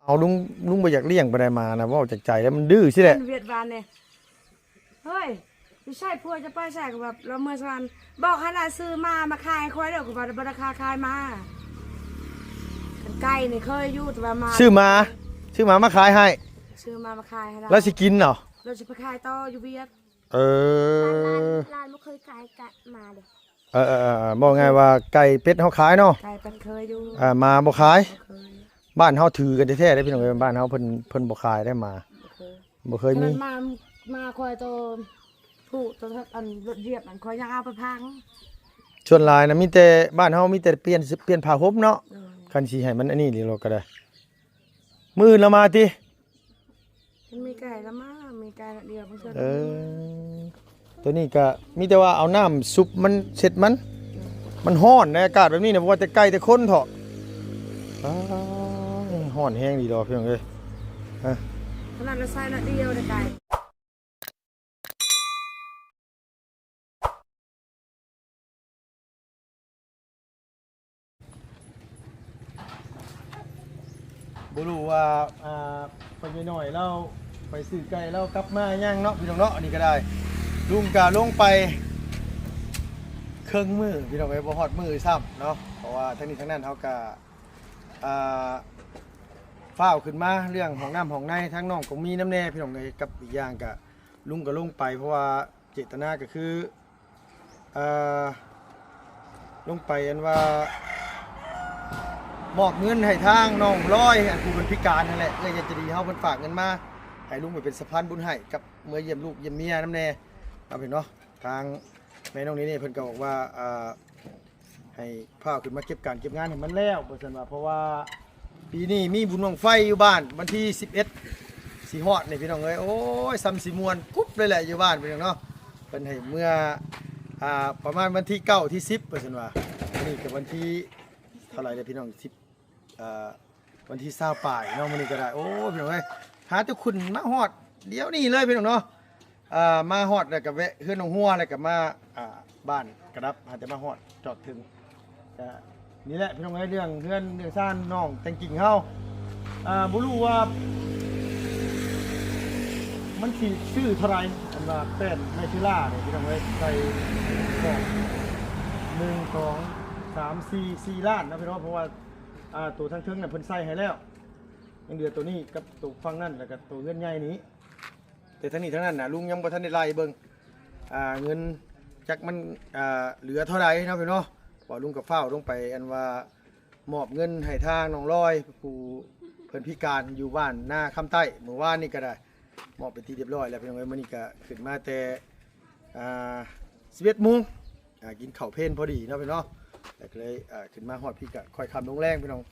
ເອົາ ລຸງ ລຸງບໍ່ຢາກລ້ຽງປານໃດໝານະ ເວົ້າຈາກໃຈແລ້ວ ມັນດື້ຊີ້ແຫຼະ. ເຮັດວຽກວານນີ້ ເຮີ້ຍ ຢູ່ໃສ ຜົວຈະໄປໃສ ກໍແບບລາວເມືອສະຫວັນ ບອກໃຫ້ລາວຊື້ໝາມາຂາຍໃຫ້ຂ້ອຍເດີ້ ຂ້ອຍວ່າບໍ່ໄດ້ຄ້າຂາຍໝາ. ຄັນໄກ່ນີ້ເຄີຍຢູ່ ແຕ່ວ່າໝາ ຊື້ໝາ ຊື້ໝາມາຂາຍໃຫ້ ຊື້ໝາມາຂາຍໃຫ້ລາວ ລາວຊິກິນເນາະ ລາວຊິໄປຂາຍຕໍ່ຢູ່ຫວຽດ. ເອີ ຫຼານ ຫຼານ ຫຼານບໍ່ເຄີຍຂາຍກະໝາເດ້. ເອີໆໆ ເວົ້າງ່າຍວ່າໄກ່ເປັດເຮົາຂາຍເນາະ ໄກ່ເປັດເຄີຍຢູ່ ອ່າ ໝາບໍ່ຂາຍ ບໍ່ເຄີຍ. ບ້ານເຮົາຖືກັນແທ້ໆເດ້ພີ່ນ້ອງເອີຍ ບ້ານເຮົາເພິ່ນ ເພິ່ນບໍ່ຂາຍໄດ້ໝາ ບໍ່ເຄີຍ ບໍ່ເຄີຍມີ. ຂະໜາດໝາ ໝາຂ້ອຍໂຕຜູ້ໂຕ ອັນລົດຢຽບ ອັນຂ້ອຍຍັງເອົາໄປພັງ. ສ່ວນຫຼາຍນະມີແຕ່ ບ້ານເຮົາມີແຕ່ປ່ຽນ ປ່ຽນຜ້າຫົ່ມເນາະ. ໂດຍ ຄັນຊິໃຫ້ມັນອັນນີ້ນີ້ລະກໍໄດ້ ມື້ອື່ນລະມາຕິ. ມັນມີໄກ່ລະມາ ມີໄກ່ດຽວ ບາງເທື່ອ ເອີ ໂຕນີ້ກະມີແຕ່ວ່າເອົານ້ຳຊຸບມັນເຊັດມັນ ມັນຮ້ອນໃນອາກາດແບບນີ້ນະ ບໍ່ວ່າແຕ່ໄກ່ແຕ່ຄົນເຖາະ. ອ້າ ຮ້ອນແຮງດີດອກ ພີ່ນ້ອງເອີຍ ຮະ ຂະໜາດລະໃສ່ໜ້ອຍດຽວໄດ້ໄກ່. ບໍ່ຮູ້ວ່າ ອ່າ ພໍ່ໃຫຍ່ນ້ອຍລາວໄປຊື້ໄກ່ລາວກັບມາຍັງເນາະ ພີ່ນ້ອງເນາະ. ອັນນີ້ກໍໄດ້ ລຸງກໍລົງໄປເຄິ່ງມື້ ພີ່ນ້ອງເອີຍ ບໍ່ຮອດມື້ຊ້ຳເນາະ ເພາະວ່າທັງນີ້ທັງນັ້ນເຮົາກໍ ອ່າ ຟ້າວຂຶ້ນມາເລື່ອງຫ້ອງນ້ຳຫ້ອງໃນ ທາງນ້ອງກໍມີນຳແດ່ ພີ່ນ້ອງເອີຍ ກັບອີກຢ່າງກໍ ລຸງກໍລົງໄປ ເພາະວ່າເຈດຕະນາກໍຄື ເອີ ລົງໄປອັນວ່າ ມອບເງິນໃຫ້ທາງນ້ອງລອຍ ອັນຜູ້ເພິ່ນພິການຫັ້ນແຫຼະ ເອື້ອຍໃຫຍ່ໃຈດີເຮົາ ເພິ່ນຝາກເງິນມາໃຫ້ລຸງໄປເປັນສະພານບຸນໃຫ້ ກັບເມືອຢ້ຽມລູກຢ້ຽມເມຍນຳແດ່ ເອົາເປັນເນາະ. ທາງແມ່ນ້ອງນີ້ນີ້ເພິ່ນກໍບອກວ່າ ອ່າ ໃຫ້ພາຂຶ້ນມາເກັບການເກັບງານໃຫ້ມັນແລ້ວ ວ່າຊັ້ນວ່າ ເພາະວ່າປີນີ້ມີບຸນບັ້ງໄຟຢູ່ບ້ານ ວັນທີສິບເອັດ ຊິຮອດນີ້ ພີ່ນ້ອງເອີຍ. ໂອ້ຍ ຊ່ຳຊິມ່ວນກຸບເລີຍແຫຼະຢູ່ບ້ານ ພີ່ນ້ອງເນາະ. ເພິ່ນໃຫ້ເມືອ ອ່າ ປະມານວັນທີເກົ້າ ທີສິບ ວ່າຊັ້ນວ່າ. ມື້ນີ້ກໍວັນທີເທົ່າໃດແລ້ວ ພີ່ນ້ອງ? ສິບ ອ່າ ວັນທີຊາວປາຍເນາະ ມື້ນີ້ກໍໄດ້. ໂອ້ຍ ພີ່ນ້ອງເອີຍ ຫາແຕ່ຂຶ້ນມາຮອດດຽວນີ້ເລີຍ ພີ່ນ້ອງເນາະ. ອ່າ ມາຮອດແລ້ວກໍແວະເຮືອນນ້ອງຫົວ ແລ້ວກໍມາ ອ່າ ບ້ານກະດັບ ຫາແຕ່ມາຮອດຈອດເຖິງ. ກະນີ້ແຫຼະ ພີ່ນ້ອງເອີຍ ເລື່ອງເຮືອນເລື່ອງຊານນ້ອງແຕ່ງກິງເຮົາ ອ່າ ບໍ່ຮູ້ວ່າມັນຊິຊື້ເທົ່າໃດ ອັນວ່າແປ້ນໄມເຊລານີ້ ພີ່ນ້ອງເອີຍ ໃສ່ ໜຶ່ງ ສອງ ສາມ ສີ່ ສີ່ລ້ານເນາະ ພີ່ນ້ອງ ເພາະວ່າ ອ່າ ໂຕທາງເທິງນະເພິ່ນໃສ່ໃຫ້ແລ້ວ ຍັງເຫຼືອໂຕນີ້ກັບໂຕຝັ່ງນັ້ນ ແລ້ວກໍໂຕເຮືອນໃຫຍ່ນີ້. ແຕ່ທັງນີ້ທັງນັ້ນນະ ລຸງຍັງບໍ່ທັນໄດ້ໄລ່ເບິ່ງ ອ່າ ເງິນຈັກມັນ ອ່າ ເຫຼືອເທົ່າໃດເນາະ ພີ່ນ້ອງເນາະ. ເພາະວ່າລຸງກໍຟ້າວລົງໄປ ອັນວ່າມອບເງິນໃຫ້ທາງນ້ອງລອຍ ຜູ້ເພິ່ນພິການຢູ່ບ້ານນາຄຳໃຕ້ ມື້ວານນີ້ກໍໄດ້ ມອບເປັນທີ່ຮຽບຮ້ອຍແລ້ວ ພີ່ນ້ອງເອີຍ. ມື້ນີ້ກໍຂຶ້ນມາແຕ່ ອ່າ ສິບເອັດໂມງ ອ່າ ກິນເຂົ້າເພນພໍດີເນາະ ພີ່ນ້ອງເນາະ ແລ້ວກໍເລີຍ ອ່າ ຂຶ້ນມາຮອດພີ້ກໍຄ່ອຍຄ່ຳລົງແລງ ພີ່ນ້ອງ.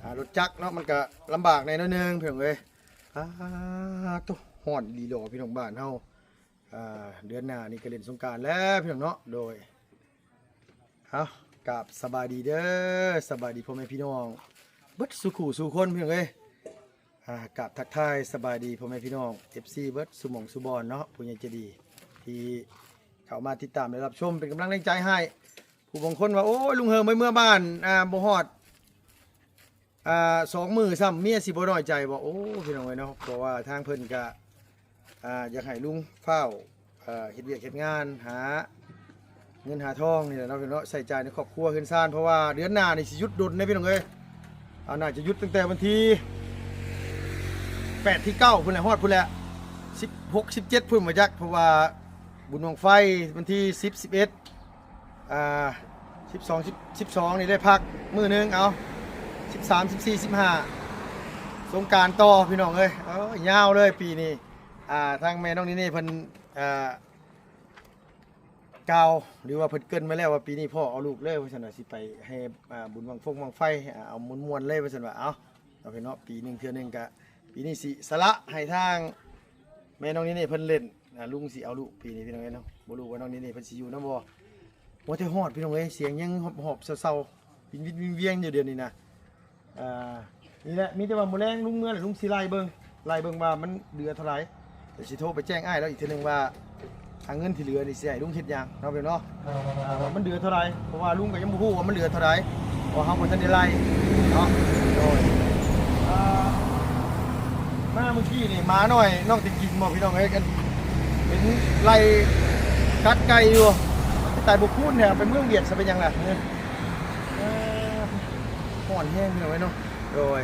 ອ່າ ລົດຈັກເນາະ ມັນກໍລຳບາກແດ່ໜ້ອຍໜຶ່ງ ພີ່ນ້ອງເອີຍ. ອ່າ ໂຕ ຮ້ອນອີ່ຫຼີດອກ ພີ່ນ້ອງ ບ້ານເຮົາ. ອ່າ ເດືອນໜ້ານີ້ກໍຫຼິ້ນສົງການແລ້ວ ພີ່ນ້ອງເນາະ. ໂດຍ ເອົາ ກາບສະບາຍດີເດີ ສະບາຍດີພໍ່ແມ່ພີ່ນ້ອງເບິດສູ່ຄູ່ສູ່ຄົນ ພີ່ນ້ອງເອີຍ. ອ່າ ກາບທັກທາຍສະບາຍດີພໍ່ແມ່ພີ່ນ້ອງ ເອັຟຊີ ເບິດສູ່ໝ່ອງສູ່ບ່ອນເນາະ ຜູ້ໃຫຍ່ໃຈດີທີ່ເຂົ້າມາຕິດຕາມ ແລະ ຮັບຊົມ ເປັນກຳລັງແຮງໃຈໃຫ້. ຜູ້ບາງຄົນວ່າ ໂອ້ຍ ລຸງເຮີມໄປເມືອບ້ານ ອ່າ ບໍ່ຮອດ ອ່າ ສອງມື້ຊ້ຳ ເມຍຊິບໍ່ນ້ອຍໃຈບໍ່? ໂອ້ ພີ່ນ້ອງເອີຍເນາະ ເພາະວ່າທາງເພິ່ນກະ ອ່າ ຢາກໃຫ້ລຸງຟ້າວ ເຮັດວຽກເຮັດງານ ຫາເງິນຫາທອງນີ້ແຫຼະເນາະ ພີ່ນ້ອງເນາະ ໃຊ້ຈ່າຍໃນຄອບຄົວເຮືອນຊານ ເພາະວ່າເດືອນໜ້ານີ້ຊິຢຸດດົນເດ້ ພີ່ນ້ອງເອີຍ. ອ່າ ໜ້າຈະຢຸດຕັ້ງແຕ່ວັນທີແປດ ທີເກົ້າພຸ້ນແຫຼະ ຮອດພຸ້ນແຫຼະ ສິບຫົກ ສິບເຈັດພຸ້ນບໍ່ຈັກ ເພາະວ່າບຸນບັ້ງໄຟວັນທີສິບ ສິບເອັດ ອ່າ ສິບສອງ ສິບ ສິບສອງນີ້ໄດ້ພັກມື້ໜຶ່ງ ເອົາ ສິບສາມ ສິບສີ່ ສິບຫ້າ ສົງການຕໍ່ ພີ່ນ້ອງເອີຍ. ເອີ ຍາວເລີຍປີນີ້. ອ່າ ທາງແມ່ນ້ອງນີ່ນີ້ເພິ່ນ ອ່າ ກ່າວ ຫຼືວ່າເພິ່ນເກີ່ນມາແລ້ວວ່າ ປີນີ້ພໍ່ເອົາລູກເລີຍ ວ່າຊັ້ນວ່າ ຊິໄປແຫ່ ອ່າ ບຸນບັ້ງຟົງບັ້ງໄຟ ອ່າ ເອົາມ່ວນໆເລີຍ ວ່າຊັ້ນວ່າ. ເອົາ ເນາະ ພີ່ນ້ອງເນາະ ປີໜຶ່ງເທື່ອໜຶ່ງກະ ປີນີ້ຊິສະຫຼະໃຫ້ທາງແມ່ນ້ອງນີ່ນີ້ເພິ່ນຫຼິ້ນ. ອ່າ ລຸງຊິເອົາລູກປີນີ້ ພີ່ນ້ອງເອີຍເນາະ. ບໍ່ຮູ້ວ່ານ້ອງນີ່ນີ້ເພິ່ນຊິຢູ່ນຳບໍ່. ໂອ້ ແຕ່ຮອດ ພີ່ນ້ອງເອີຍ ສຽງຍັງຫອບໆເຊົາໆ ວິນໆວຽງໆຢູ່ດຽວນີ້ນະ. ອ່າ ນີ້ແຫຼະ ມີແຕ່ວ່າມື້ແລງລຸງເມືອແລ້ວ ລຸງຊິໄລ່ເບິ່ງ ໄລ່ເບິ່ງວ່າມັນເຫຼືອເທົ່າໃດ ແລ້ວຊິໂທໄປແຈ້ງອ້າຍລາວອີກເທື່ອໜຶ່ງວ່າ ອ່າ ເງິນທີ່ເຫຼືອນີ້ຊິໃຫ້ລຸງເຮັດຫຍັງເນາະ ພີ່ນ້ອງເນາະ. ອ່າ ວ່າມັນເຫຼືອເທົ່າໃດ ເພາະວ່າລຸງກໍຍັງບໍ່ຮູ້ວ່າມັນເຫຼືອເທົ່າໃດ ເພາະເຮົາບໍ່ທັນໄດ້ໄລ່ເນາະ. ໂດຍ ອ່າ ມື້ກີ້ນີ້ໝານ້ອຍນ້ອງຕິງກິນບໍ່ພີ່ນ້ອງເອີຍ ເຫັນໄລ່ກັດໄກ່ຢູ່ ຕາຍບໍ່ຄູນແທ້ ໄປເມືອງວຽດຊະເປັນຫຍັງລະ ເອີ ຮ້ອນແຮງພີ່ນ້ອງເອີຍເນາະ ໂດຍ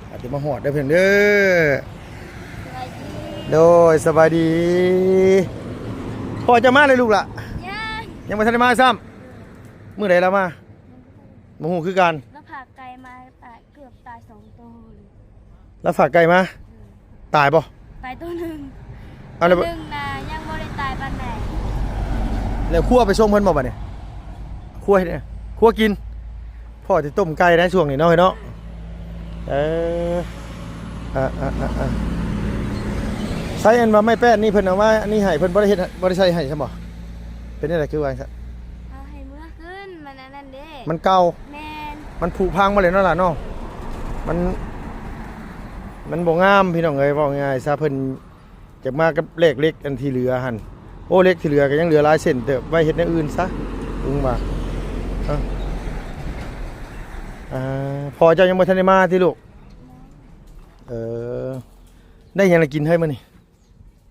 ອາດຈະມາຮອດເດີເພິ່ນເດີ ໂດຍ ສະບາຍດີ ພໍ່ເຈົ້າມາແລ້ວລູກລະ ຍັງ ຍັງບໍ່ທັນໄດ້ມາຊ້ຳ ມື້ໃດລາວມາ ບໍ່ຮູ້ຄືກັນ ລາວພາໄກ່ມາຕາຍ ເກືອບຕາຍສອງໂຕເລີຍ ລາວຝາກໄກ່ມາ ອືມ ຕາຍບໍ່ ຕາຍໂຕໜຶ່ງ ເອົາແລ້ວ ໂຕໜຶ່ງນະຍັງບໍ່ໄດ້ຕາຍປານໃດ ແລ້ວຄົວໄປສົ່ງເພິ່ນບໍ່ບັດນີ້ ຄົວເຮັດຫຍັງ ຄົວກິນ ພໍຊິຕົ້ມໄກ່ໄດ້ຊ່ວງນີ້ເນາະ ເອີ ອ່າໆໆ ໃຊ້ອັນວ່າໄມ້ແປ້ນນີ້ເພິ່ນເອົາມາອັນນີ້ໃຫ້ ເພິ່ນບໍ່ໄດ້ເຮັດ ບໍ່ໄດ້ໃຊ້ໃຫ້ຊ້ຳບໍ່ ເປັນຈັ່ງໃດຄືວ່າຈັ່ງຊັ້ນ ເອົາໃຫ້ເມືອຄືນ ມັນອັນນັ້ນເດ້ ມັນເກົ່າ ແມ່ນ ມັນຜຸພັງໝົດແລ້ວເນາະຫຼານເນາະ ມັນ ມັນບໍ່ງາມພີ່ນ້ອງເອີຍ ເວົ້າງ່າຍໆຊະ ເພິ່ນ ຈະມາກັບແລກເຫຼັກອັນທີ່ເຫຼືອຫັ້ນ ໂອ້ ເຫຼັກທີ່ເຫຼືອກໍຍັງເຫຼືອຫຼາຍເສັ້ນເຕີບ ໄວ້ເຮັດແນວອື່ນຊະ ລຸງວ່າ ເອີ ອ່າ ພໍ່ເຈົ້າຍັງບໍ່ທັນໄດ້ມາຕິລູກ ເອີ ໄດ້ຫຍັງລະກິນເຮີ້ຍມື້ນີ້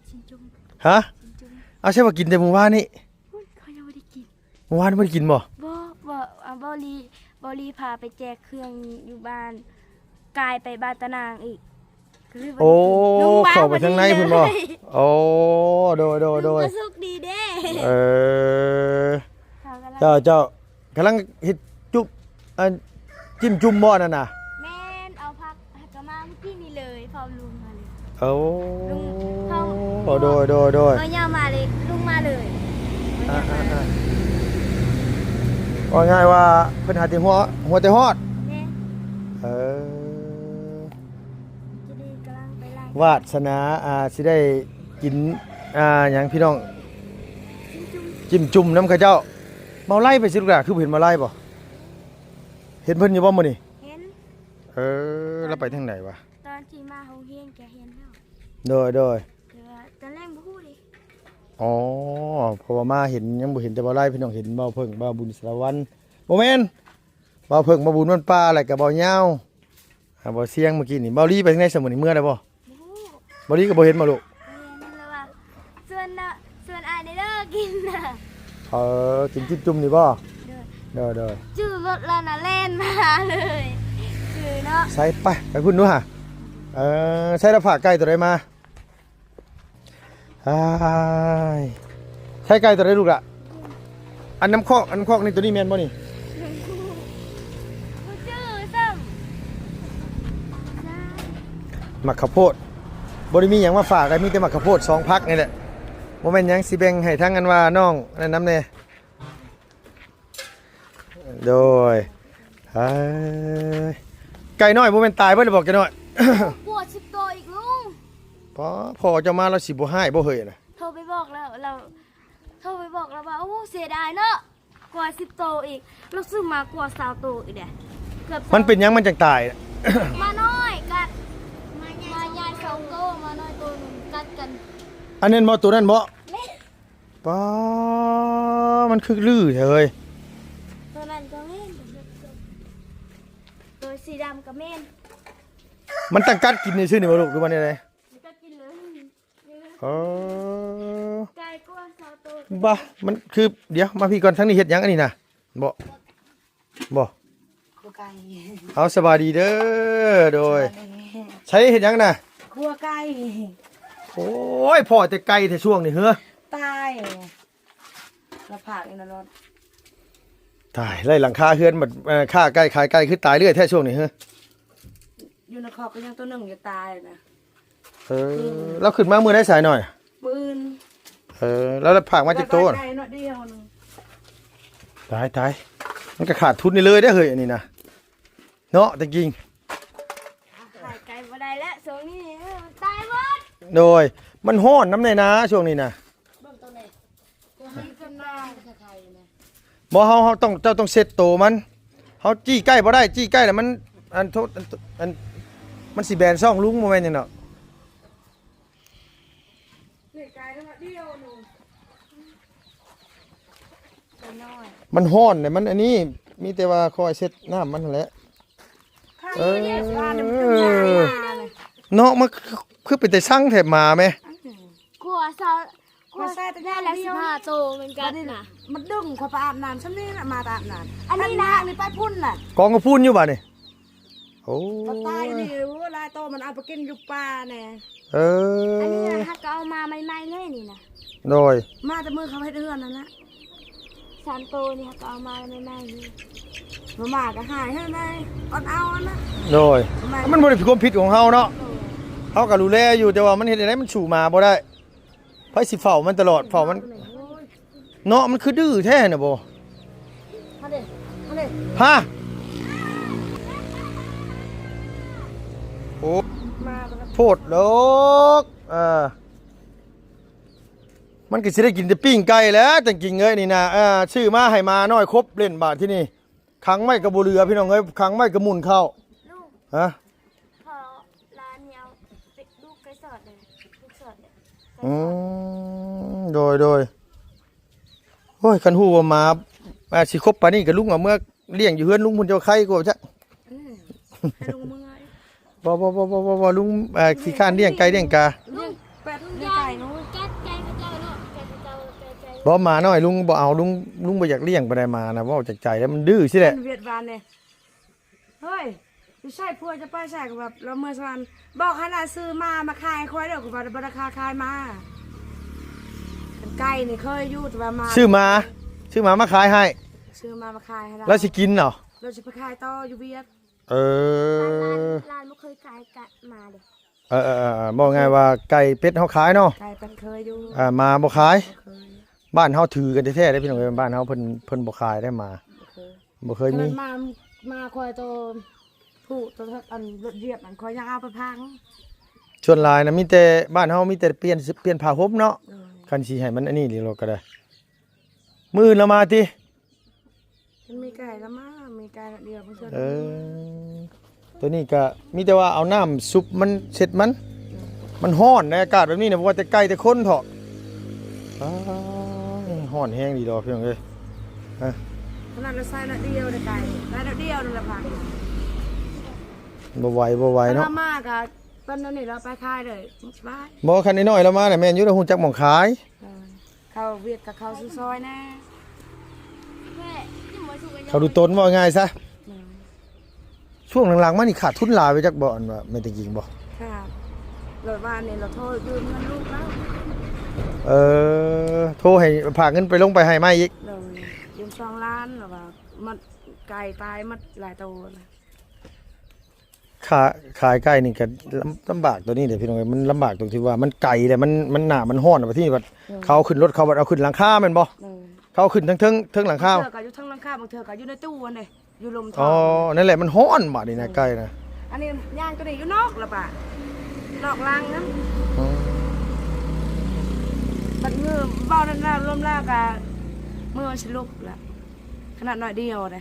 ຊີ້ນຈຸ້ມ ຮະ ຊີ້ນຈຸ້ມ ເອົາ ໃຊ່ວ່າກິນແຕ່ມື້ວານນີ້ ອຸ້ຍ ຂ້ອຍຍັງບໍ່ໄດ້ກິນ ມື້ວານບໍ່ໄດ້ກິນບໍ່ ບໍ່ ບໍ່ ອ່າ ເບົາລີ ເບົາລີພາໄປແຈກເຄື່ອງຢູ່ບ້ານ ກາຍໄປບ້ານຕານາງອີກ ກໍເລີຍບໍ່ໄດ້ກິນ ໂອ້ ລົງມາ ເຂົ້າໄປທາງໃນພຸ້ນບໍ່ ພໍດີເລີຍ ໂອ້ ໂດຍ ໂດຍ ໂດຍ ລຸງກໍໂຊກດີເດ້ ເອີ ເຈົ້າ ເຈົ້າ ກຳລັງເຮັດຈຸ ອັນ ຈິ້ມຈຸ່ມບໍ່ນັ້ນນະ ແມ່ນ ເອົາຜັກ ຫາກະມາມື້ກີ້ນີ້ເລີຍ ພ້ອມລຸງມາເລີຍ ໂອ້ ລຸງ ພ້ອມ ໂດຍ ໂດຍ ໂດຍ ເອົາຍາມາເລີຍ ລຸງມາເລີຍ ອ່າໆໆ ເວົ້າງ່າຍວ່າເພິ່ນຫາແຕ່ຫົວ ຫົວແຕ່ຮອດ ແມ່ນ ເອີ ກຳລັງໄປໄລ່ ວາດສະໜາ ອ່າ ຊິໄດ້ກິນ ອ່າ ຫຍັງພີ່ນ້ອງ ຈິ້ມຈຸ່ມ ຈິ້ມຈຸ່ມນຳເຂົາເຈົ້າ ເມົາໄລໄປຊິລູກຫຼ້າ ຄືບໍ່ເຫັນເມົາໄລບໍ່ ເຫັນເພິ່ນຢູ່ບໍ່ມື້ນີ້ ເຫັນ ເອີ ລາວໄປທາງໃດວະ ຕອນທີ່ມາໂຮງຮຽນກໍເຫັນແລ້ວ ໂດຍ ໂດຍ ແຕ່ວ່າຕອນແລງບໍ່ຮູ້ເດ້ ອໍ ເພາະວ່າມາເຫັນ ຍັງບໍ່ເຫັນແຕ່ເບົາໄລ ພີ່ນ້ອງເຫັນເບົາເຜິ້ງ ເບົາບຸນສາລະວັນ ບໍ່ແມ່ນ ເບົາເຜິ້ງ ເບົາບຸນ ມັນປ່າ ແລ້ວກໍເບົາຍາວ ຫາເບົາຊຽງ ມື້ກີ້ນີ້ ເບົາລີໄປທາງໃດຊັ້ນມື້ນີ້ ເມືອແລ້ວບໍ່ ບໍ່ຮູ້ ເບົາລີກໍບໍ່ເຫັນບໍ່ລູກ ບໍ່ເຫັນ ລາວວ່າ ຊວນນະ ຊວນອ້າຍແດ່ເດີກິນນະ ເອີ ກິນຈິ້ມຈຸ່ມນີ້ບໍ່ ໂດຍ ໂດຍ ໂດຍ ຈື່ລົດລະນະແລ່ນມາເລີຍ ຈື່ເນາະ ໃສ່ໄປ ໄປພຸ້ນດູຫາ ເອີ ໃສ່ລະຝາກໄກ່ໂຕໃດມາ ອ້າຍ ໃສ່ໄກ່ໂຕໃດລູກລະ ອັນນ້ຳຄອກ ອັນນ້ຳຄອກນີ້ ໂຕນີ້ແມ່ນບໍ່ນີ້ ບໍ່ຈື່ຊ້ຳ ໝາກເຂົ້າໂພດ ບໍ່ໄດ້ມີຫຍັງມາຝາກ ມີແຕ່ໝາກເຂົ້າໂພດສອງພັກນີ້ແຫຼະ ບໍ່ແມ່ນຫຍັງ ຊິແບ່ງໃຫ້ທາງອັນວ່ານ້ອງອັນນັ້ນນຳແດ່ ໂດຍ ເອີຍ ໄກ່ນ້ອຍບໍ່ແມ່ນຕາຍເບິດແລ້ວບໍ່ ໄກ່ນ້ອຍ ກວ່າສິບໂຕອີກລຸງ ພໍ່ ພໍ່ເຈົ້າມາລາວຊິບໍ່ຮ້າຍບໍ່ເຮີ້ຍນະ ໂທໄປບອກແລ້ວ ລາວ ໂທໄປບອກລາວວ່າ ໂອ້ ເສຍດາຍເນາະ ກວ່າສິບໂຕອີກ ລາວຊື້ມາກວ່າຊາວໂຕອີກເດ້ ເກືອບ ມັນເປັນຫຍັງມັນຈັ່ງຕາຍ ໝານ້ອຍກັດ ໝາໃຫຍ່ສອງໂຕ ໝານ້ອຍໂຕໜຶ່ງກັດກັນ ອັນນັ້ນບໍ່ ໂຕນັ້ນບໍ່ ແມ່ນ ປ້າ ມັນຄືລື້ແທ້ເຮີ້ຍ ໂຕນັ້ນກໍແມ່ນ ໂຕສີດຳກໍແມ່ນ ມັນຕັ້ງກັດກິນຊື່ໆນີ້ບໍ່ລູກ ຫຼືວ່າແນວໃດ ມັນກັດກິນເລີຍ ເອີ ໄກ່ກວ່າຊາວໂຕ ບ້າ ມັນຄື ດຽວ ມາພີ້ກ່ອນ ທາງນີ້ເຮັດຫຍັງອັນນີ້ນະ ບໍ່ ບໍ່ ຄົວໄກ່ ເອົາ ສະບາຍດີເດີ ໂດຍ ສະບາຍດີ ໃສເຮັດຫຍັງນະ ຄົວໄກ່ ໂອ້ຍ ພໍ້ແຕ່ໄກ່ແທ້ຊ່ວງນີ້ເຮີ້ຍ ຕາຍ ລະພາກນີ້ນະລອດ ຕາຍ ໄລ່ຫຼັງຄາເຮືອນບັດ ເອີ ຄ້າໄກ່ຂາຍໄກ່ ຄືຕາຍເລື້ອຍແທ້ຊ່ວງນີ້ເຮີ້ຍ ຢູ່ໃນຄອກກໍຍັງໂຕໜຶ່ງຢູ່ຕາຍນະ ເອີ ອືມ ລາວຂຶ້ນມາມື້ໃດສາຍໜ້ອຍ ມື້ອື່ນ ເອີ ແລ້ວ ແລ້ວຝາກມາຈັກໂຕ ໄກ່ນ້ອຍດຽວໜຶ່ງ ຕາຍ ຕາຍ ມັນກໍຂາດທຶນນີ້ເລີຍເດ້ເຮີ້ຍ ອັນນີ້ນະ ເນາະ ແຕ່ກິງ ຂາຍໄກ່ບໍ່ໄດ້ແລ້ວຊ່ວງນີ້ ເອີ ຕາຍໝົດ ໂດຍ ມັນຮ້ອນນຳແດ່ນາຊ່ວງນີ້ນະ ເບິ່ງໂຕນີ້ ບໍ່ ເຮົາ ເຮົາຕ້ອງ ເຈົ້າຕ້ອງເຊັດໂຕມັນ ເຮົາຈີ້ໃກ້ບໍ່ໄດ້ ຈີ້ໃກ້ແລ້ວມັນ ອັນ ໂທດ ອັນ ອັນ ມັນຊິແບນຊ່ອງລຸງ ບໍ່ແມ່ນຫຍັງດອກ ມັນຮ້ອນແຫຼະ ມັນອັນນີ້ ມີແຕ່ວ່າຄອຍເຊັດນ້ຳມັນຫັ້ນແຫຼະ ເອີ ເອີ ເນາະ ມັນຄືເປັນຕາຊັງແທ້ໝາແມ. ອືມ ຂົວຊາ ຂົວຊາແຕ່ຢ່າງດຽວ ສິບຫ້າໂຕເໝືອນກັນນະ. ມັນດຶງຂ້ອຍໄປອາບນ້ຳ ຊ່ຳນີ້ລະ ມາແຕ່ອາບນ້ຳ. ອັນນີ້ນະ ນີ້ໄປພຸ້ນນະ ກອງກະພຸ້ນຢູ່ບາດນີ້. ໂອ້ ມັນຕາຍນີ້ ໂອ້ ຫຼາຍໂຕ ມັນເອົາໄປກິນຢູ່ປ່າແດ່. ເອີ ອັນນີ້ນະ ຫາກກໍເອົາມາໃໝ່ໆເລີຍນີ້ນະ. ໂດຍ ມາແຕ່ມື້ເຂົາເຮັດເຮືອນນັ້ນນະ. ສາມໂຕນີ້ຫາກກໍເອົາມາໃໝ່ໆນີ້ ບໍ່ມາກໍຫາຍຫັ້ນນະ ອອດເອົາຫັ້ນນະ. ໂດຍ ມັນບໍ່ໄດ້ເປັນຄວາມຜິດຂອງເຮົາເນາະ. ໂດຍ ເຮົາກໍດູແລຢູ່ ແຕ່ວ່າມັນເຮັດຈັ່ງໃດ ມັນສູ້ໝາບໍ່ໄດ້. ໃຜຊິເຝົ້າມັນຕະຫຼອດ ເຝົ້າມັນ ໂອ້ຍ ເນາະ. ມັນຄືດື້ແທ້ນະບໍ່. ມາເດ້ ມາເດ້ ຮະ ໂອ້ ມາແລ້ວ ໂພດໂລກ. ເອີ ມັນກໍຊິໄດ້ກິນແຕ່ປີ້ງໄກ່ແຫຼະ ຈັ່ງກິນເອີຍນີ້ນະ. ເອີ ຊື້ມາໃຫ້ໝານ້ອຍຄົບເລ່ນບາດທີນີ້. ຂັງໄວ້ກໍບໍ່ເຫຼືອ ພີ່ນ້ອງເອີຍ ຂັງໄວ້ກໍໝຸ່ນເຂົ້າ. ລູກ ຮະ ພໍລານນີ້ເອົາລູກໄກ່ສອດເດ້ ລູກສອດເດ້. ອືມ ໂດຍ ໂດຍ. ໂອ້ຍ ຄັນຮູ້ວ່າໝາ ອ່າ ຊິຄົບປານນີ້ ກໍລຸງເອົາເມືອລ້ຽງຢູ່ເຮືອນລຸງພຸ້ນ ເຈົ້າໄຄກວ່າຈັກ. ອືມ ໃຫ້ລຸງເມືອ. ບໍ່ ບໍ່ ບໍ່ ບໍ່ ບໍ່ ລຸງ ອ່າ ຂີ້ຄ້ານລ້ຽງໄກ່ລ້ຽງກາ. ລຸງ ແປດ ລ້ຽງໄກ່ເນາະ ແກະໄກ່ເຂົາເຈົ້າເນາະ ແກະເຂົາເຈົ້າ ແກະໄກ່. ບໍ່ ໝານ້ອຍລຸງບໍ່ເອົາ ລຸງ ລຸງບໍ່ຢາກລ້ຽງປານໃດໝານະ ເວົ້າຈາກໃຈແລ້ວ ມັນດື້ຊີ້ແຫຼະ. ວຽດວານເດ້ ເຮີ້ຍ ຢູ່ໃສ ຜົວຈະໄປໃສ ກໍແບບລາວເມືອສະຫວັນ ບອກໃຫ້ລາວຊື້ໝາມາຂາຍໃຫ້ຂ້ອຍເດີ ຂ້ອຍບໍ່ໄດ້ຄ້າຂາຍໝາ. ເປັນໄກ່ນີ້ເຄີຍຢູ່ ແຕ່ວ່າໝາ ຊື້ໝາ ຊື້ໝາມາຂາຍໃຫ້ ຊື້ໝາມາຂາຍໃຫ້ລາວ. ລາວຊິກິນເນາະ ລາວຊິໄປຂາຍຕໍ່ຢູ່ຫວຽດ. ເອີ ຫຼານ ຫຼານບໍ່ເຄີຍຂາຍກະໝາເດ້. ເອີໆໆ ເວົ້າງ່າຍວ່າໄກ່ເປັດເຮົາຂາຍເນາະ ໄກ່ເປັດເຄີຍຢູ່ ອ່າ ໝາບໍ່ຂາຍ. ບໍ່ເຄີຍ ບ້ານເຮົາຖືກັນແທ້ໆເດ້ພີ່ນ້ອງເອີຍ ບ້ານເຮົາເພິ່ນ ເພິ່ນບໍ່ຂາຍໄດ້ໝາ ບໍ່ເຄີຍ ບໍ່ເຄີຍມີ. ຂະໜາດໝາ ໝາຂ້ອຍໂຕຜູ້ໂຕ ອັນລົດຢຽບນັ້ນ ຂ້ອຍຍັງເອົາໄປພັງ. ສ່ວນຫຼາຍນະ ມີແຕ່ບ້ານເຮົາມີແຕ່ປ່ຽນ ປ່ຽນຜ້າຫົ່ມເນາະ. ໂດຍ ຄັນຊິໃຫ້ມັນອັນນີ້ນີ້ລະກໍໄດ້ ມື້ອື່ນລະມາຕິ. ມັນມີໄກ່ລະມາ ມີໄກ່ດຽວ ເອີ ໂຕນີ້ກະມີແຕ່ວ່າເອົານ້ຳຊຸບມັນ ເຊັດມັນ. ມັນຮ້ອນໃນອາກາດແບບນີ້ນະ ບໍ່ວ່າແຕ່ໄກ່ແຕ່ຄົນເຖາະ. ອ້າຍ ຮ້ອນແຮງດີດອກ ພີ່ນ້ອງເອີຍ. ຂະໜາດລະໃສ່ໜ້ອຍດຽວໄດ້ໄກ່ ໄກ່ໜ້ອຍດຽວນັ້ນລະພັງ. ບໍ່ໄຫວ ບໍ່ໄຫວເນາະ ລະມາກະປັນອັນນີ້ລະໄປຂາຍເລີຍ. ບໍ່ ຄັນນ້ອຍໆລະມານະ ແມ່ນຢູ່ ລະຮູ້ຈັກໝ່ອງຂາຍ. ເອີ ເຂົ້າຫວຽດກັບເຂົ້າສູ່ຊອຍແດ່ ເຂົ້າດູຕົນ ເວົ້າງ່າຍຊະ. ໂດຍ ຊ່ວງຫຼັງໆມານີ້ຂາດທຶນຫຼາຍໄປຈັກບໍ່ ອັນວ່າແມ່ນແຕ່ຈິງບໍ່? ຂາດ ລະວ່ານີ້ລະໂທຢືມເງິນລູກລາວ. ເອີ ໂທໃຫ້ ຝາກເງິນໄປລົງໄປໃຫ້ໃໝ່ອີກ. ໂດຍ ຢືມສອງລ້ານ ລະວ່າໝົດ ໄກ່ຕາຍໝົດຫຼາຍໂຕລະ. ຂາ ຂາຍໄກ່ນີ້ກໍລຳ ລຳບາກໂຕນີ້ເດ້ພີ່ນ້ອງເອີຍ ມັນລຳບາກຕົງທີ່ວ່າມັນໄກແຫຼະ ມັນ ມັນໜາວ ມັນຮ້ອນ ບັດທີນີ້ບັດ ໂດຍ ເຂົາເອົາຂຶ້ນລົດ ເຂົາບັດເອົາຂຶ້ນຫຼັງຄາແມ່ນບໍ່? ໂດຍ ເຂົາເອົາຂຶ້ນທັງເທິງ ເທິງຫຼັງຄາ ບາງເທື່ອກໍຢູ່ເທິງຫຼັງຄາ ບາງເທື່ອກໍຢູ່ໃນຕູ້ຫັ້ນເດ້ ຢູ່ລົມທໍ່. ອໍ ນັ້ນແຫຼະ ມັນຮ້ອນບາດນີ້ນະ ໂດຍ ໄກ່ນະ. ອັນນີ້ຍ່າງໂຕນີ້ຢູ່ນອກລະບາດ ນອກຫຼັງນຳ. ອໍ ບັດມື້ເວົ້ານັ້ນລະ ລົມລາວກໍ ມື້ມັນຊິລຸກລະ ຂະໜາດໜ້ອຍດຽວເດ້.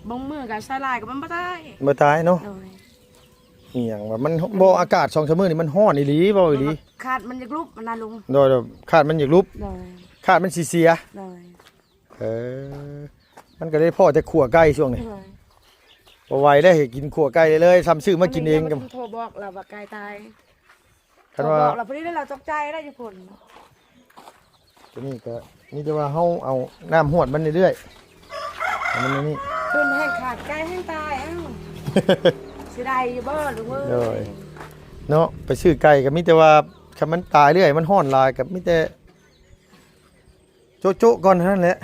ບາງມື້ກໍໃສ່ຫຼາຍກໍມັນບໍ່ຕາຍ ບໍ່ຕາຍເນາະ. ໂດຍ ອີຫຍັງວ່າມັນບໍ່ ອາກາດສອງສາມມື້ນີ້ມັນຮ້ອນອີ່ຫຼີ ເວົ້າອີ່ຫຼີ. ຄາດມັນຢາກຫຼຸບນະລຸງ. ໂດຍ ໂດຍ ຄາດມັນຢາກຫຼຸບ. ໂດຍ ຄາດມັນຊິເສຍ. ໂດຍ ເອີ ມັນກໍໄດ້ພໍ້ແຕ່ຂົ້ວໄກ່ຊ່ວງນີ້. ໂດຍ ບໍ່ໄຫວແລ້ວ ໃຫ້ກິນຂົ້ວໄກ່ເລີຍ ຊ້ຳຊື້ມາກິນເອງກໍ ໂທບອກລະວ່າໄກ່ຕາຍ. ຄັນວ່າ ບອກລະພໍດີລະຕົກໃຈລະຢູ່ພຸ້ນ. ຕົວນີ້ກໍມີແຕ່ວ່າເຮົາເອົານ້ຳຫວດມັນເລື້ອຍໆ ໃຫ້ມັນອັນນີ້ ເພິ່ນແຮ່ງຂາດໄກ່ແຮ່ງຕາຍ. ເອົ້າ ຊິໄດ້ຢູ່ບໍ່ລູກເອີຍ? ໂດຍ ເນາະ ໄປຊື້ໄກ່ກໍມີແຕ່ວ່າ ຄັນມັນຕາຍເລື້ອຍ ມັນຮ້ອນຫຼາຍ ກໍມີແຕ່ ໂຈະໆກ່ອນເທົ່ານັ້ນແຫຼະ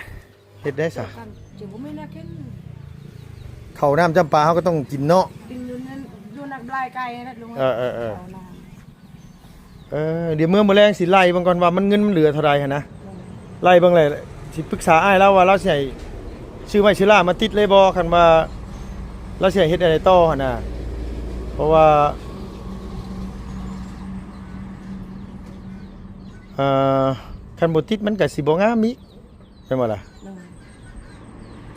ເຮັດໄດ້ຊະ. ເຈົ້າກັນ ເຈົ້າບໍ່ມີແນວກິນ. ເຂົ້ານ້ຳຈຳປາເຮົາກໍຕ້ອງກິນເນາະ. ກິນຢູ່ນັ້ນ ຢູ່ນຳລາຍໄກ່ນັ້ນແຫຼະລຸງ. ເອີໆໆ ເອີ ດຽວເມື່ອມື້ແລງຊິໄລ່ເບິ່ງກ່ອນວ່າມັນ ເງິນມັນເຫຼືອເທົ່າໃດຫັ້ນນະ. ໄລ່ເບິ່ງແຫຼະ ຊິປຶກສາອ້າຍລາວວ່າລາວຊິໃຫ້ຊື້ໄມ້ຊື້ລາມາຕິດເລີຍບໍ່ ຄັນວ່າລາວຊິໃຫ້ເຮັດແນວໃດຕໍ່ຫັ້ນນະ. ເພາະວ່າ ເອີ ຄັນບໍ່ຕິດມັນກໍຊິບໍ່ງາມອີກ ແມ່ນບໍ່ລະ? ໂດຍ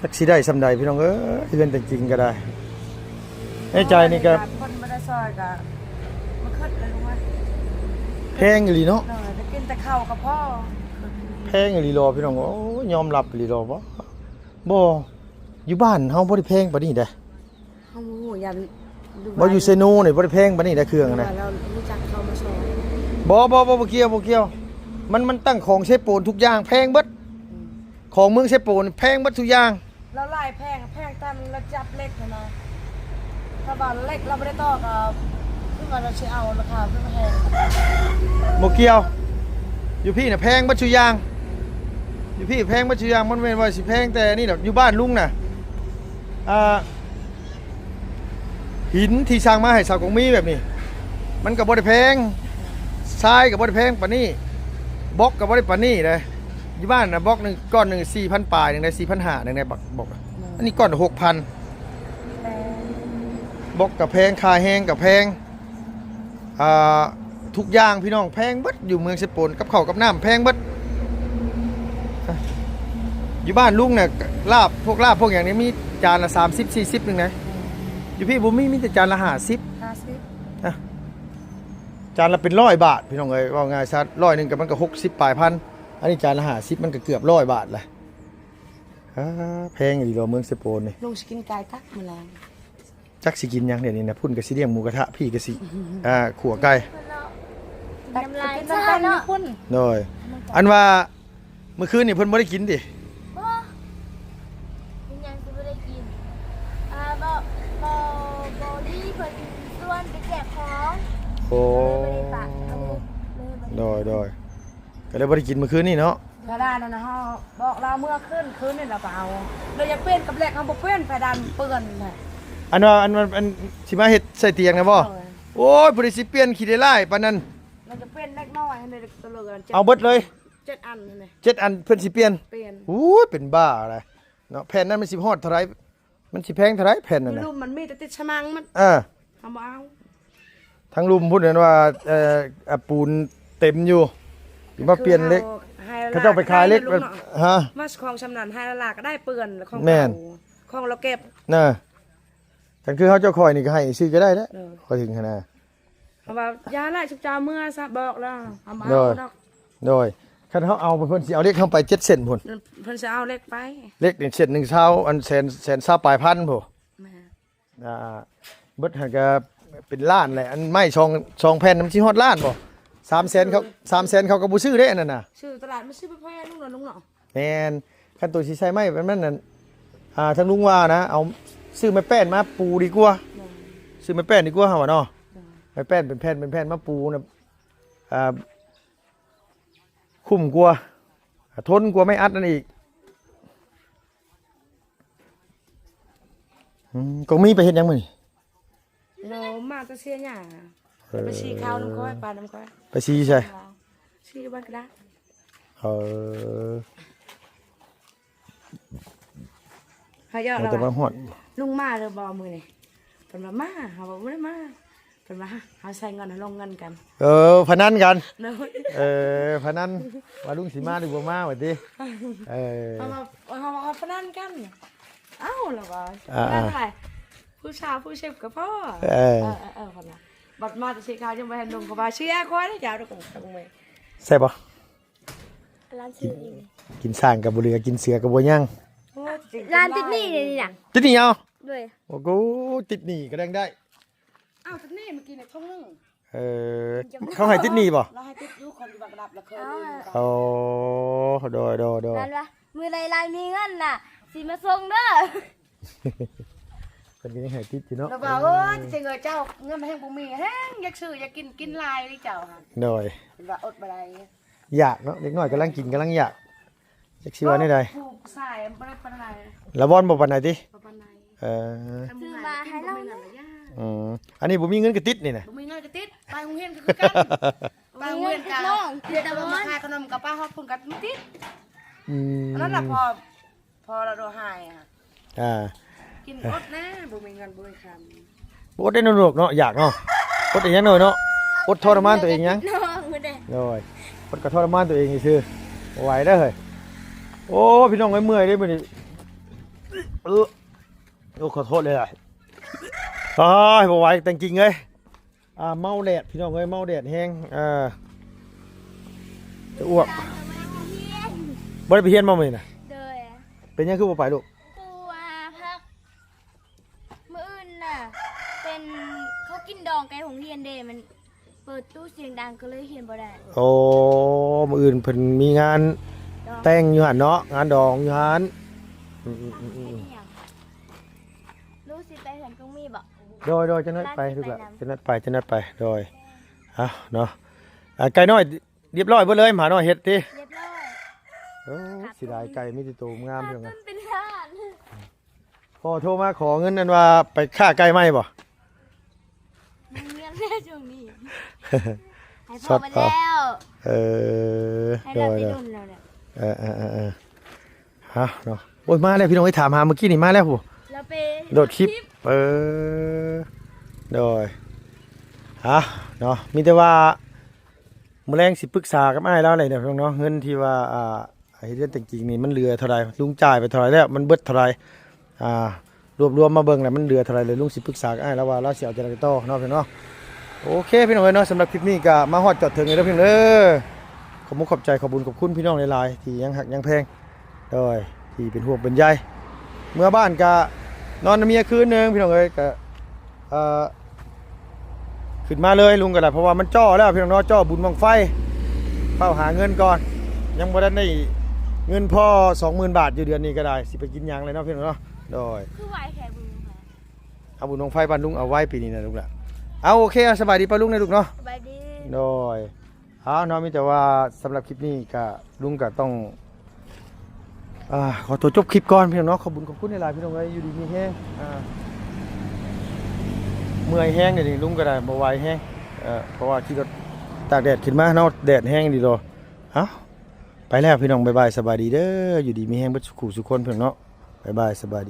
ຈັກຊິໄດ້ສ່ຳໃດພີ່ນ້ອງເອີຍ ເຮືອນແຕ່ຈິງກໍໄດ້ ໃນໃຈນີ້ກໍ ເພິ່ນບໍ່ໄດ້ຊ່ອຍກໍບໍ່ຄິດເລີຍວ່າ ແພງອີ່ຫຼີເນາະ. ໂດຍ ໄດ້ກິນແຕ່ເຂົ້າກໍພໍ. ແພງອີ່ຫຼີຫຼໍພີ່ນ້ອງ ໂອ້ຍ ຍອມຮັບອີ່ຫຼີຫຼໍ ບໍ່ ບໍ່ ຢູ່ບ້ານເຮົາບໍ່ໄດ້ແພງປານນີ້ເດ້. ເຮົາບໍ່ຮູ້ ຢ້ານ ບໍ່ ຢູ່เซโนนี่บ่ได้แพงปานนี้นะ เครื่องนะ ลາວຮູ້ຈັກເຂົາມາຊ່ອຍ ບໍ່ ບໍ່ ບໍ່ ບໍ່ກ່ຽວ ບໍ່ກ່ຽວ ມັນ ມັນຕັ້ງຂອງເຊໂປນທຸກຢ່າງແພງເບິດ ຂອງເມືອງເຊໂປນແພງເບິດທຸກຢ່າງ ລາວຫຼາຍແພງ ແພງຕາມລະດັບເຫຼັກຫັ້ນນະ ຖ້າວ່າເຫຼັກລາວບໍ່ໄດ້ຕໍ່ກໍຄືວ່າລາວຊິເອົາລາຄາຄືແພງ ບໍ່ກ່ຽວ ຢູ່ພີ້ນະແພງເບິດທຸກຢ່າງ ຢູ່ພີ້ແພງເບິດທຸກຢ່າງ ມັນແມ່ນວ່າຊິແພງແຕ່ນີ້ດອກ ຢູ່ບ້ານລຸງນະ ອ່າ ຫີນທີ່ສັ່ງມາໃຫ້ສາວກອງມີແບບນີ້ ມັນກໍບໍ່ໄດ້ແພງ ຊາຍກໍບໍ່ໄດ້ແພງປານນີ້ ບລັອກກໍບໍ່ໄດ້ປານນີ້ເດ້ ຢູ່ບ້ານນະ ບລັອກໜຶ່ງ ກ້ອນໜຶ່ງສີ່ພັນປາຍໜຶ່ງໄດ້ ສີ່ພັນຫ້າໜຶ່ງໄດ້ ບລັອກ ອັນນີ້ກ້ອນຫົກພັນ ບລັອກກໍແພງ ຄ່າແຮງກໍແພງ ອ່າ ທຸກຢ່າງພີ່ນ້ອງແພງເບິດ ຢູ່ເມືອງເຊໂປນ ກັບເຂົ້າກັບນ້ຳແພງເບິດ ຢູ່ບ້ານລຸງນະ ລາບ ພວກລາບພວກຫຍັງນີ້ມີຈານລະສາມສິບສີ່ສິບໜຶ່ງນະ ຢູ່ພີ້ບໍ່ມີ ມີແຕ່ຈານລະຫ້າສິບ ຫ້າສິບ ນະ ຈານລະເປັນຮ້ອຍບາດພີ່ນ້ອງເອີຍ ເວົ້າງ່າຍຊະ ຮ້ອຍໜຶ່ງກໍມັນກໍຫົກສິບປາຍພັນ ອັນນີ້ຈານລະຫ້າສິບ ມັນກໍເກືອບຮ້ອຍບາດລະ ອາ ແພງອີ່ຫຼີເນາະ ເມືອງເຊໂປນນີ້ ລຸງຊິກິນໄກ່ຕັກມື້ແລງ ຈັກຊິກິນຫຍັງດຽວນີ້ນະ ພຸ້ນກໍຊິລ້ຽງໝູກະທະ ພີ້ກໍຊິ ອ່າ ຂົ້ວໄກ່ ນ້ຳລາຍຈານເນາະ ໂດຍ ອັນວ່າມື້ຄືນນີ້ເພິ່ນບໍ່ໄດ້ກິນຕິ ບໍ່ ເປັນຫຍັງຊິບໍ່ໄດ້ກິນ ອ່າ ບໍ່ ບໍ່ ບໍ່ລີເພິ່ນຊວນໄປແຈກຂອງ ໂອ້ ເລີຍບໍ່ໄດ້ປະ ເລີຍບໍ່ໄດ້ ໂດຍ ໂດຍ ກໍເລີຍບໍ່ໄດ້ກິນມື້ຄືນນີ້ເນາະ ເວລານັ້ນນະ ເຮົາບອກລາວເມືອຄືນ ຄືນນີ້ລາວກໍເອົາ ລາວຢາກປ່ຽນກັບເຫຼັກ ເຮົາບໍ່ປ່ຽນ ເພດານເປື້ອນນະ ອັນວ່າ ອັນວ່າ ອັນຊິມາເຮັດໃສ່ຕຽງນະບໍ່ ໂອ້ຍ ຜູ້ໃດຊິປ່ຽນຂີ້ໄດ້ຫຼາຍປານນັ້ນ ລາວຈະປ່ຽນເຫຼັກນ້ອຍໃຫ້ເຫຼັກຕົວເລີກ ເອົາເບິດເລີຍ ເຈັດອັນຫັ້ນແຫຼະ ເຈັດອັນເພິ່ນຊິປ່ຽນ ປ່ຽນ ໂອ້ຍ ເປັນບ້າແຫຼະເນາະ ແຜ່ນນັ້ນມັນຊິຮອດເທົ່າໃດ ມັນຊິແພງເທົ່າໃດແຜ່ນນັ້ນນະ ຢູ່ລຸ່ມມັນມີແຕ່ຕິດສະມັງມັນ ເອີ ເຮົາບໍ່ເອົາ ທາງລຸ່ມພຸ້ນນັ້ນວ່າ ເອີ ອາ ປູນເຕັມຢູ່ ຊິມາປ່ຽນເຫຼັກ ເຂົາເຈົ້າໄປຂາຍເຫຼັກ ແບບ ຮະ ມາຂອງຊ່ຳນັ້ນ ໃຫ້ລະລາກໍໄດ້ເປື້ອນ ຂອງ ແມ່ນ ເຂົາ ຂອງລາວເກັບ ນະ ຄັນຄືເຮົາເຈົ້າຂ້ອຍນີ້ກໍໃຫ້ຊື່ກໍໄດ້ແຫຼະ ເອີ ຂ້ອຍເຖິງຫັ້ນນະ ເຮົາວ່າຢ່າລະ ຊຸມເຈົ້າເມືອຊະ ບອກແລ້ວ ເຮົາບໍ່ເອົາດອກ ໂດຍ ຄັນເຮົາເອົາ ເພິ່ນຊິເອົາເຫຼັກເຮົາໄປເຈັດເສັ້ນພຸ້ນ ເພິ່ນຊິເອົາເຫຼັກໄປ ເຫຼັກນີ້ເສັ້ນໜຶ່ງຊາວ ອັນແສນ ແສນຊາວປາຍພັນພຸ້ນ ແມ່ນ ອ່າ ເບິດຫັ້ນກະເປັນລ້ານແຫຼະ ອັນໄມ້ສອງ ສອງແຜ່ນມັນຊິຮອດລ້ານບໍ່ ສາມແສນເຂົາ ສາມແສນເຂົາກໍບໍ່ຊື້ເດ້ ອັນນັ້ນນະ ຊື້ຕະຫຼາດມັນຊື້ບໍ່ແພງ ລຸງເນາະ ລຸງເນາະ ແມ່ນ ຄັນໂຕຊິໃຊ້ໄມ້ແບບນັ້ນນັ້ນ ອ່າ ທາງລຸງວ່ານະ ເອົາ ຊື້ໄມ້ແປ້ນມາປູດີກວ່າ ແມ່ນ ຊື້ໄມ້ແປ້ນດີກວ່າເຮົາວ່າເນາະ ແມ່ນ ໄມ້ແປ້ນເປັນແຜ່ນເປັນແຜ່ນມາປູນະ ອ່າ ຄຸ້ມກວ່າ ທົນກວ່າໄມ້ອັດນັ້ນອີກ ອືມ ກອງມີໄປເຮັດຫຍັງມື້ນີ້ ໂລ ມາແຕ່ເຊຍຫຍ້າ ເອີ ໄປສີເຂົ້ານຳຂ້ອຍ ປານຳຂ້ອຍ ໄປສີໃສ ສີຢູ່ບ້ານກະດາ ເອີ ເຮົາຢອກລາວວ່າ ລຸງມາຫຼືບໍ່ມື້ນີ້ ເພິ່ນວ່າມາ ເຮົາວ່າບໍ່ໄດ້ມາ ເພິ່ນວ່າເຮົາໃຊ້ເງິນ ເຮົາລົງເງິນກັນ ເອີ ພະນັນກັນ ໂດຍ ເອີ ພະນັນວ່າລຸງຊິມາຫຼືບໍ່ມາວ່າຕິ ເອີ ເຮົາວ່າ ເຮົາວ່າພະນັນກັນ ເອົ້າ ລາວວ່າ ອ່າ ພະນັນ ອ່າ ເທົ່າໃດ ຜູ້ຊາວຜູ້ສິບກໍພໍ ເອີ ເອີ ເອີ ເພິ່ນວ່າ ບັດມາແຕ່ສີຂາວຍັງບໍ່ທັນລົງ ເຂົາວ່າເຊຍຂ້ອຍເດີ ຢາວເດີ ແຊບບໍ່? ຮ້ານຊື້ອີກ ກິນ ກິນຊ້າງກໍບໍ່ເຫຼືອ ກິນເສືອກໍບໍ່ຍັງ ໂອ້ຍ ຮ້ານຕິດໜີ້ນີ້ນະ ຕິດໜີ້ເອົາ ໂດຍ ໂອ້ໂຫ ຕິດໜີ້ກໍແດງໄດ້ ເອົ້າ ຕິດໜີ້ມື້ກີ້ນີ້ຖົງໜຶ່ງ ເອີ ເຂົາໃຫ້ຕິດໜີ້ບໍ່? ລາວໃຫ້ຕິດຢູ່ ຄົນຢູ່ບ້ານກະດັບລະເຄີຍ ອໍ ໂດຍ ໂດຍ ໂດຍ ນັ້ນວ່າ ມື້ໃດລາວມີເງິນນະ ຊິມາສົ່ງເດີ ເພິ່ນກໍຍັງໃຫ້ຕິດຢູ່ເນາະ ລາວວ່າ ໂອ້ຍ ເຈັງເອີຍ ເຈົ້າເງິນແຮງບໍ່ມີ ແຮງຢາກຊື້ຢາກກິນ ກິນຫຼາຍເລີຍເຈົ້າ ໂດຍ ເພິ່ນວ່າອົດບໍ່ໄດ້ ຢາກເນາະ ເດັກນ້ອຍກຳລັງກິນກຳລັງຢາກ ຈັກຊິວ່າແນວໃດ ຜູ້ຊາຍບໍ່ໄດ້ປານໃດ ລະວອນບໍ່ປານໃດຕິ ບໍ່ປານໃດ ເອີ ຊື້ມາໃຫ້ລາວ ອືມ ອັນນີ້ບໍ່ມີເງິນກໍຕິດນີ້ນະ ບໍ່ມີເງິນກໍຕິດ ໄປໂຮງຮຽນກໍຄືກັນ ໄປໂຮງຮຽນກໍ ເຮັດແຕ່ບໍ່ ມາຂາຍຂະໜົມກໍໄປຮອດພຸ້ນກໍຕິດ ອືມ ອັນນັ້ນລະພໍ ພໍລະໂດຫາຍ ອ່າ ກິນອົດແນ່ ບໍ່ມີເງິນບໍ່ມີຄຳ ອົດໄດ້ເນາະລູກເນາະ ຢາກເນາະ ອົດໄດ້ຫຍັງໜ້ອຍເນາະ ອົດທໍລະມານຕົວເອງຫຍັງ ໂດຍ ອົດກໍທໍລະມານຕົວເອງຊື່ໆ ບໍ່ໄຫວເດີເຮີ້ຍ ໂອ້ ພີ່ນ້ອງເອີຍ ເມື່ອຍເດ້ມື້ນີ້ ເອີ ໂອ້ ຂໍໂທດຫຼາຍໆ ອ້າຍ ບໍ່ໄຫວແຕ່ງຈິງເອີຍ ອ່າ ເມົາແດດ ພີ່ນ້ອງເອີຍ ເມົາແດດແຮງ ອ່າ ຈະອ້ວກ ບໍ່ໄດ້ໄປຮຽນບໍ່ມື້ນີ້ນະ ໂດຍ ເປັນຫຍັງຄືບໍ່ໄປລູກ ຄູວ່າພັກ ມື້ອື່ນນະ ເປັນ ໂຮງຮຽນເດ້ ມັນເປີດຕູ້ສຽງດັງ ກໍເລີຍຮຽນບໍ່ໄດ້. ໂອ້ ມື້ອື່ນເພິ່ນມີງານ ດອງ ແຕ່ງຢູ່ຫັ້ນເນາະ ງານດອງຢູ່ຫັ້ນ. ອືມ ເປັນອີ່ຫຍັງ? ລູກຊິໄປເຮືອນກົງມີບໍ່? ໂດຍ ໂດຍ ຈັກໜ້ອຍໄປ ຫຼານຊິໄປນຳ ລູກຫຼານ ຈັກໜ້ອຍໄປ ຈັກໜ້ອຍໄປ ໂດຍ. ເອົ້າເນາະ ອ່າ ໄກ່ນ້ອຍ ຮຽບຮ້ອຍເບິດເລີຍ ໝານ້ອຍເຮັດຕິ ຮຽບຮ້ອຍ. ໂອ້ ຂາດທຶນ ເສຍດາຍໄກ່ມີແຕ່ໂຕງາມ ຂາດ ເພິ່ນວ່າ ທຶນເປັນລ້ານ. ພໍ່ໂທມາຂໍເງິນ ອັນວ່າໄປຄ້າໄກ່ໃໝ່ບໍ່? ເງິນແລ້ວຊ່ວງນີ້ ໃຫ້ພໍ່ ຊັອດ ໄປແລ້ວ. ເອີ ໃຫ້ ໂດຍ ໂດຍ ເອີ ເອີ ເອີ ເອີ ເອົາເນາະ. ໂອ້ຍ ມາແລ້ວພີ່ນ້ອງເອີຍ ຖາມຫາເມື່ອກີ້ນີ້ມາແລ້ວພຸ້ນ ລາວໄປ ໂດດຄລິບ ໂດດຄລິບ ເອີ ໂດຍ. ເອົາເນາະ ມີແຕ່ວ່າ ມື້ແລງຊິປຶກສາກັບອ້າຍລາວແຫຼະເນາະ ພີ່ນ້ອງເນາະ. ເງິນທີ່ວ່າ ອ່າ ເຮັດເຮືອນແຕ່ງກິງນີ້ ມັນເຫຼືອເທົ່າໃດ ລຸງຈ່າຍໄປເທົ່າໃດແລ້ວ ມັນເບິດເທົ່າໃດ ອ່າ ລວບລວມມາເບິ່ງແລ້ວ ມັນເຫຼືອເທົ່າໃດ ແລ້ວລຸງຊິປຶກສາກັບອ້າຍລາວວ່າ ລາວຊິເອົາຈັ່ງໃດຕໍ່ເນາະ ພີ່ນ້ອງເນາະ. ໂອເຄ ພີ່ນ້ອງເອີຍເນາະ ສຳລັບຄລິບນີ້ກໍມາຮອດຈອດເຖິງແລ້ວເດີ ພີ່ນ້ອງເດີ. ຂອບມຸກຂອບໃຈ ຂອບບຸນຂອບຄຸນພີ່ນ້ອງຫຼາຍໆ ທີ່ຍັງຮັກຍັງແພງ ໂດຍ ທີ່ເປັນຫ່ວງເປັນໃຍ. ເມືອບ້ານກະນອນນຳເມຍຄືນໜຶ່ງ ພີ່ນ້ອງເອີຍ ກະ ເອີ ຂຶ້ນມາເລີຍລຸງກໍໄດ້ ເພາະວ່າມັນຈໍ້ແລ້ວ ພີ່ນ້ອງເນາະ ຈໍ້ບຸນບັ້ງໄຟ. ເຝົ້າຫາເງິນກ່ອນ ຍັງບໍ່ທັນໄດ້ເງິນພໍສອງໝື່ນບາດຢູ່ເດືອນນີ້ກໍໄດ້ ຊິໄປກິນຫຍັງແລ້ວເນາະ ພີ່ນ້ອງເນາະ. ໂດຍ ຄືໄວແທ້ບຸນບັ້ງໄຟ. ເອົາ ບຸນບັ້ງໄຟບ້ານລຸງເອົາໄວ້ປີນີ້ນະ ລຸງລະ. ເອົາ ໂອເຄ ເອົາ ສະບາຍດີປ້າລຸງນະ ລຸງເນາະ ສະບາຍດີ. ໂດຍ ເອົາເນາະ ມີແຕ່ວ່າສຳລັບຄລິບນີ້ກະ ລຸງກະຕ້ອງ ອ່າ ຂໍຕົວຈົບຄລິບກ່ອນ ພີ່ນ້ອງເນາະ. ຂອບບຸນຂອບຄຸນຫຼາຍໆ ພີ່ນ້ອງເອີຍ ຢູ່ດີມີແຮງ. ອ່າ ເມື່ອຍແຮງດຽວນີ້ ລຸງກໍໄດ້ບໍ່ໄຫວແຮງ ເອີ ເພາະວ່າຂີ່ລົດຕາກແດດຂຶ້ນມາເນາະ ແດດແຮງອີ່ຫຼີດອກ. ເອົ້າ ໄປແລ້ວພີ່ນ້ອງ ບາຍບາຍ ສະບາຍດີເດີ ຢູ່ດີມີແຮງເບິດສູ່ຄູ່ສູ່ຄົນ ພີ່ນ້ອງເນາະ ບາຍບາຍ ສະບາຍດີ.